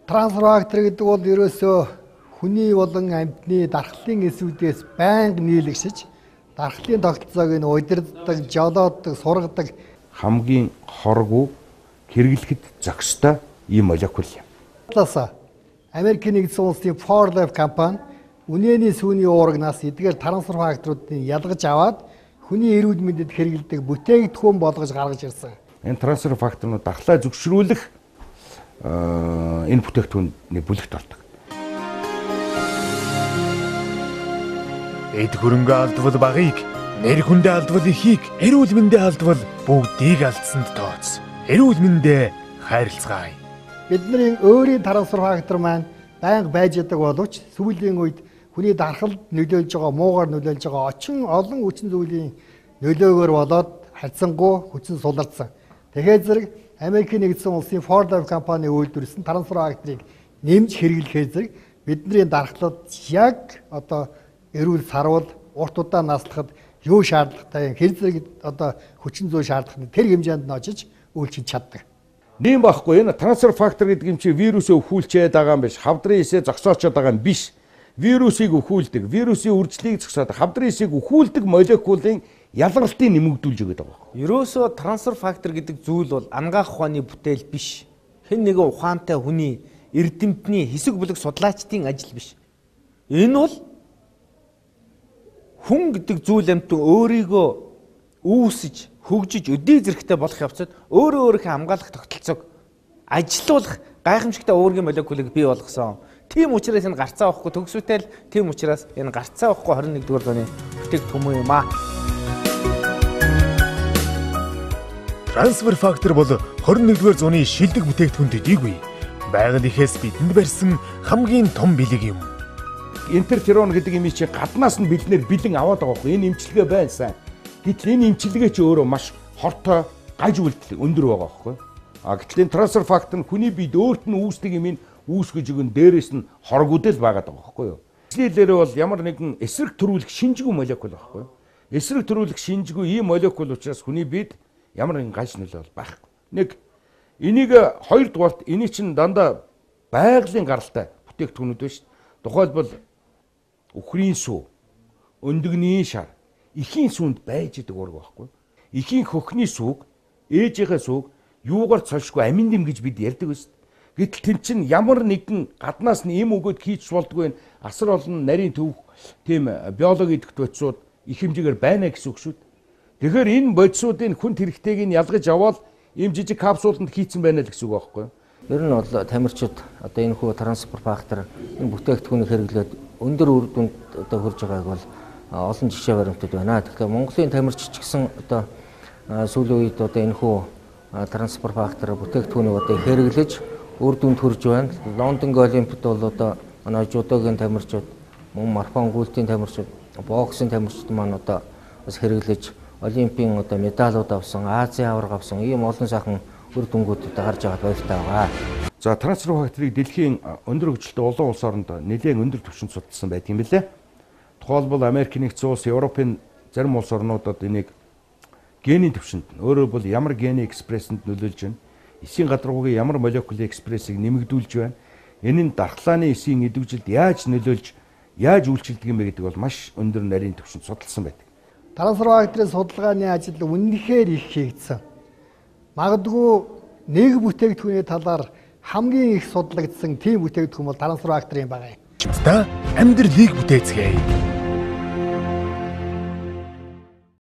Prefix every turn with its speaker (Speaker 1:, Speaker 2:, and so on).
Speaker 1: Трансфер фактор гэдэг бол ерөөсөө хүний болон амьтны дархлын эсүүдээс байнга нийлэгшиж дархлын тогтолцоог нь удирддаг, жолооддаг, сургадаг
Speaker 2: хамгийн хоргүй хэрэглэхэд зохистой ийм молекул юм.
Speaker 1: Талаас Америкийн нэгдсэн улсын 4Life компани үнэний сүүний уурагнаас эдгээр трансфер факторуудыг ялгаж аваад хүний эрүүл мэндэд хэрэглэдэг бүтээгдэхүүн болгож гаргаж ирсэн.
Speaker 2: Энэ трансфер факторнууд дархлаа зөвшрүүлэх энэ бүтээгдэхүүний бүлэгт ордог.
Speaker 3: Эд хөрөнгө алдвал багыг, нэр хүндээ алдвал ихийг, эрүүл мэндээ алдвал бүгдийг алдсанд тооц. Эрүүл мэндээ хайрлцгаая.
Speaker 1: Бидний өөрийн трансфер фактор маань байнга байж яадаг боловч сүүлийн үед хүний дархалд нөлөөлж байгаа, муугаар нөлөөлж байгаа очин олон хүчин зүйлийн нөлөөгөөр болоод харьцангуй хүчин суларсан. Тэгэхээр зэрэг Америкийн нэгдсэн улсын 4Life компани үйлдвэрлэсэн трансфер факторыг нэмж хэрэглэхээр зэрэг бидний дархлаад яг одоо эрүүл сарвал урт удаан наслахад юу шаардлагатай юм, хэр зэрэг одоо хүчин зүйл шаардлагатай тэр хэмжээнд нь очиж үйлчилж чаддаг.
Speaker 2: Нэм байхгүй, энэ трансфер фактор гэдэг юм чи вирусээ өхүүлчээд байгаа юм биш, хавдрын эсээ зогсоочод байгаа юм биш. Вирусыг өхүүлдэг, вирусын үржлийг зогсоодог, хавдрын эсийг өхүүлдэг молекулын ялгалтыг нэмэгдүүлж өгöd байгаа байхгүй.
Speaker 4: Ерөөсөө трансфер фактор гэдэг зүйл бол ангаах ухааны бүтээл биш. Хэн нэгэн ухаантай хүний эрдэмтний хэсэг бүлэг судлаачдын ажил биш. Энэ бол хүн гэдэг зүйл амьтан өөрийгөө үүсэж, хөгжиж, өдий зэрэгтэй болох явцад өөрөө өөрийнхөө хамгаалах тогтолцоог ажилуулах гайхамшигтай уургийн молекулыг бий болгосон. Тийм учраас энэ гарцаа авахгүй төгсүүтэл, тийм учраас энэ гарцаа авахгүй 21-р зууны бүтээгдэхүүн юм аа.
Speaker 3: Трансфер фактор бол 21-р зууны шилдэг бүтээгдэхүүн төдийгүй байгаль ихээс бидэнд барьсан хамгийн том бэлэг юм.
Speaker 2: Интерферон гэдэг юм чи гаднаас нь биднэр бэлэн аваад байгаа байхгүй. Энэ эмчилгээ байна сайн. Гэтэл энэ эмчилгээ чи өөрөө маш хортой, гаж үйлдэл өндөр байгаа байхгүй. А гэтэл энэ трансфер фактор нь хүний биед өөрт нь үүсдэг юм ин үүсгэж өгөн дээрээс нь хоргуудэл байгаад байгаа байхгүй юу. Эцлэлээрээ бол ямар нэгэн эсрэг төрүүлэх шинжгүй молекул байхгүй юу. Эсрэг төрүүлэх шинжгүй ийм молекул учраас хүний биед ямар нэгэн гаж нөлөө бол байхгүй. Нэг энийг хоёрдугаарт эний чинь дандаа байгалийн гаралтай бүтээгдэхүүнүүд байна шүү дээ. Тухайлбал үхрийн сүү, өндөгний шар, эхийн сүүнд байж идэг уурга байхгүй. Эхийн хөхний сүүг, ээжийнхээ сүүг юугаар цолшгүй амин дэм гэж бид ярьдаг байсан. Гэтэл тэр чинь ямар нэгэн гаднаас нь им өгөөд хийж болдгүй энэ асар олон нарийн төвх тийм биологи идэвхт бодисууд их хэмжээгээр байна гэсэн үг шүү дээ. Тэгэхээр энэ бодисуудын хүнд хэрэгтэйг нь ялгаж аваад ийм жижиг капсуланд хийцэн байна л гэсэн үг байхгүй юу?
Speaker 5: Ер нь бол тамирчид одоо энэ хүү трансфер фактор энэ бүтээгдэхүүнийг хэрэглээд өндөр үр дүнд одоо хүрж байгааг бол олон жишээ баримтууд байна. Тэгэхээр Монголын тамирчид ч гэсэн одоо сүүлийн үед одоо энэ хүү трансфер фактор бүтээгдэхүүнийг одоо хэрэглэж үр дүнд хүрж байна. Лондонгийн Олимпиад бол одоо манай жудогийн тамирчид, мөн марафон гүйлтийн тамирчид, боксын тамирчид маань одоо бас хэрэглэж олимпийн одоо медалууд авсан, Азийн аварга авсан ийм олон сайхан үр дүнгууд одоо гарч байгаад баяртай байгаа.
Speaker 2: За трансфер факторыг дэлхийн өндөр хөгжилтэй олон улс оронд нэлээд өндөр түвшинд судалсан байдаг юм билээ. Тухайлбал Америк нэгдсэн улс, Европын зарим улс орнуудад энийг генийн түвшинд, өөрөөр бол ямар гений экспрессэнд нөлөөлж байна, эсийн гадаргуугийн ямар молекулын экспрессийг нэмэгдүүлж байна, энэ нь дархлааны эсийн идэвхжилд яаж нөлөөлж, яаж үйлчилдэг юм бэ гэдэг бол маш өндөр нарийн түвшинд судалсан байдаг.
Speaker 1: Трансфер факторын судалгааны ажил үнэхээр их хийгдсэн. Магадгүй нэг бүтээгдэхүүний талаар хамгийн их судлагдсан тийм бүтээгдэхүүн бол трансфер фактор юм байна.
Speaker 3: Та амьдралыг бүтээцгээе.